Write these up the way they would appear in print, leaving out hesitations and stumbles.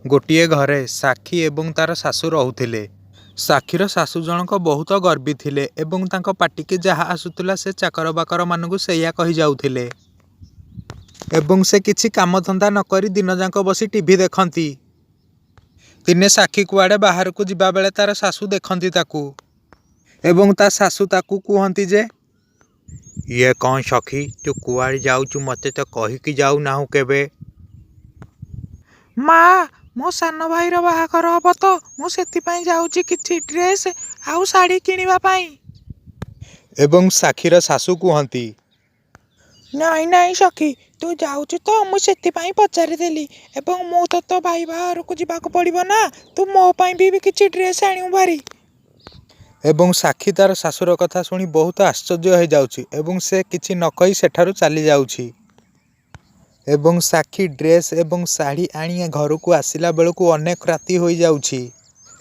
ଗୋଟିଏ ଘରେ ସାକ୍ଷୀ ଏବଂ ତାର ଶାଶୁ ରହୁଥିଲେ। ସାକ୍ଷୀର ଶାଶୁ ଜଣକ ବହୁତ ଗର୍ବୀ ଥିଲେ ଏବଂ ତାଙ୍କ ପାଟିକି ଯାହା ଆସୁଥିଲା ସେ ଚାକର ବାକରମାନଙ୍କୁ ସେଇଆ କହିଯାଉଥିଲେ ଏବଂ ସେ କିଛି କାମଧନ୍ଦା ନକରି ଦିନଯାକ ବସି ଟିଭି ଦେଖନ୍ତି। ଦିନେ ସାକ୍ଷୀ କୁଆଡ଼େ ବାହାରକୁ ଯିବାବେଳେ ତାର ଶାଶୁ ଦେଖନ୍ତି ତାକୁ ଏବଂ ତା ଶାଶୁ ତାକୁ କୁହନ୍ତି ଯେ, ଇଏ କ'ଣ ସଖୀ, ତୁ କୁଆଡ଼େ ଯାଉଛୁ, ମୋତେ ତ କହିକି ଯାଉନାହୁଁ କେବେ? ମା, ମୋ ସାନ ଭାଇର ବାହାଘର ହବ ତ, ମୁଁ ସେଥିପାଇଁ ଯାଉଛି କିଛି ଡ୍ରେସ୍ ଆଉ ଶାଢ଼ୀ କିଣିବା ପାଇଁ। ଏବଂ ସାକ୍ଷୀର ଶାଶୁ କୁହନ୍ତି, ନାଇଁ ନାଇଁ ସଖୀ, ତୁ ଯାଉଛୁ ତ ମୁଁ ସେଥିପାଇଁ ପଚାରିଦେଲି ଏବଂ ମୁଁ ତ ତୋ ଭାଇ ବାହାଘରକୁ ଯିବାକୁ ପଡ଼ିବ ନା, ତୁ ମୋ ପାଇଁ ବି କିଛି ଡ୍ରେସ୍ ଆଣିବୁ ଭାରି। ଏବଂ ସାକ୍ଷୀ ତାର ଶାଶୁର କଥା ଶୁଣି ବହୁତ ଆଶ୍ଚର୍ଯ୍ୟ ହୋଇଯାଉଛି ଏବଂ ସେ କିଛି ନ କହି ସେଠାରୁ ଚାଲିଯାଉଛି। ଏବଂ ସାକ୍ଷୀ ଡ୍ରେସ୍ ଏବଂ ଶାଢ଼ୀ ଆଣି ଘରକୁ ଆସିଲା ବେଳକୁ ଅନେକ ରାତି ହୋଇଯାଉଛି।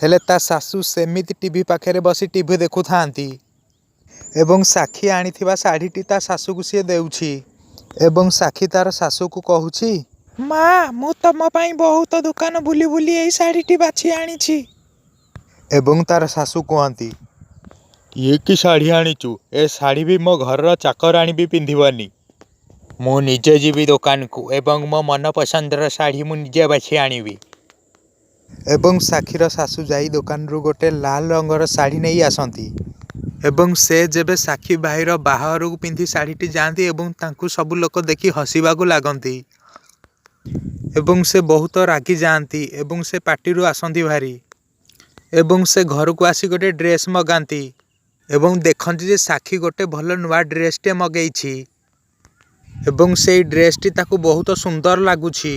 ହେଲେ ତା ଶାଶୁ ସେମିତି ଟିଭି ପାଖରେ ବସି ଟିଭି ଦେଖୁଥାନ୍ତି ଏବଂ ସାକ୍ଷୀ ଆଣିଥିବା ଶାଢ଼ୀଟି ତା ଶାଶୁକୁ ସିଏ ଦେଉଛି ଏବଂ ସାକ୍ଷୀ ତାର ଶାଶୁକୁ କହୁଛି, ମା, ମୁଁ ତମ ପାଇଁ ବହୁତ ଦୋକାନ ବୁଲି ବୁଲି ଏଇ ଶାଢ଼ୀଟି ବାଛି ଆଣିଛି। ଏବଂ ତାର ଶାଶୁ କୁହନ୍ତି, ଇଏ କି ଶାଢ଼ୀ ଆଣିଛୁ? ଏ ଶାଢ଼ୀ ବି ମୋ ଘରର ଚାକରାଣୀ ବି ପିନ୍ଧିବନି। ମୁଁ ନିଜେ ଯିବି ଦୋକାନକୁ ଏବଂ ମୋ ମନ ପସନ୍ଦର ଶାଢ଼ୀ ମୁଁ ନିଜେ ବାଛି ଆଣିବି। ଏବଂ ସାକ୍ଷୀର ଶାଶୁ ଯାଇ ଦୋକାନରୁ ଗୋଟେ ଲାଲ ରଙ୍ଗର ଶାଢ଼ୀ ନେଇ ଆସନ୍ତି ଏବଂ ସେ ଯେବେ ସାକ୍ଷୀ ଭାଇର ବାହାଘରକୁ ପିନ୍ଧି ଶାଢ଼ୀଟି ଯାଆନ୍ତି ଏବଂ ତାଙ୍କୁ ସବୁ ଲୋକ ଦେଖି ହସିବାକୁ ଲାଗନ୍ତି ଏବଂ ସେ ବହୁତ ରାଗି ଯାଆନ୍ତି ଏବଂ ସେ ପାଟିରୁ ଆସନ୍ତି ଭାରି ଏବଂ ସେ ଘରକୁ ଆସି ଗୋଟେ ଡ୍ରେସ୍ ମଗାନ୍ତି ଏବଂ ଦେଖନ୍ତି ଯେ ସାକ୍ଷୀ ଗୋଟେ ଭଲ ନୂଆ ଡ୍ରେସ୍ଟିଏ ମଗେଇଛି ଏବଂ ସେଇ ଡ୍ରେସ୍ଟି ତାକୁ ବହୁତ ସୁନ୍ଦର ଲାଗୁଛି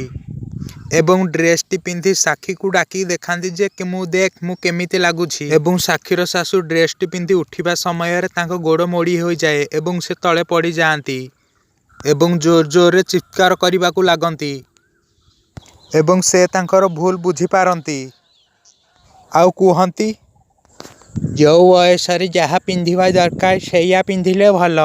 ଏବଂ ଡ୍ରେସ୍ଟି ପିନ୍ଧି ସାକ୍ଷୀକୁ ଡାକି ଦେଖାନ୍ତି ଯେ କି ମୁଁ ଦେଖ ମୁଁ କେମିତି ଲାଗୁଛି। ଏବଂ ସାକ୍ଷୀର ଶାଶୁ ଡ୍ରେସ୍ଟି ପିନ୍ଧି ଉଠିବା ସମୟରେ ତାଙ୍କ ଗୋଡ଼ ମୋଡ଼ି ହୋଇଯାଏ ଏବଂ ସେ ତଳେ ପଡ଼ିଯାଆନ୍ତି ଏବଂ ଜୋର ଜୋରରେ ଚିତ୍କାର କରିବାକୁ ଲାଗନ୍ତି ଏବଂ ସେ ତାଙ୍କର ଭୁଲ ବୁଝିପାରନ୍ତି ଆଉ କୁହନ୍ତି, ଯେଉଁ ବୟସରେ ଯାହା ପିନ୍ଧିବା ଦରକାର ସେଇଆ ପିନ୍ଧିଲେ ଭଲ।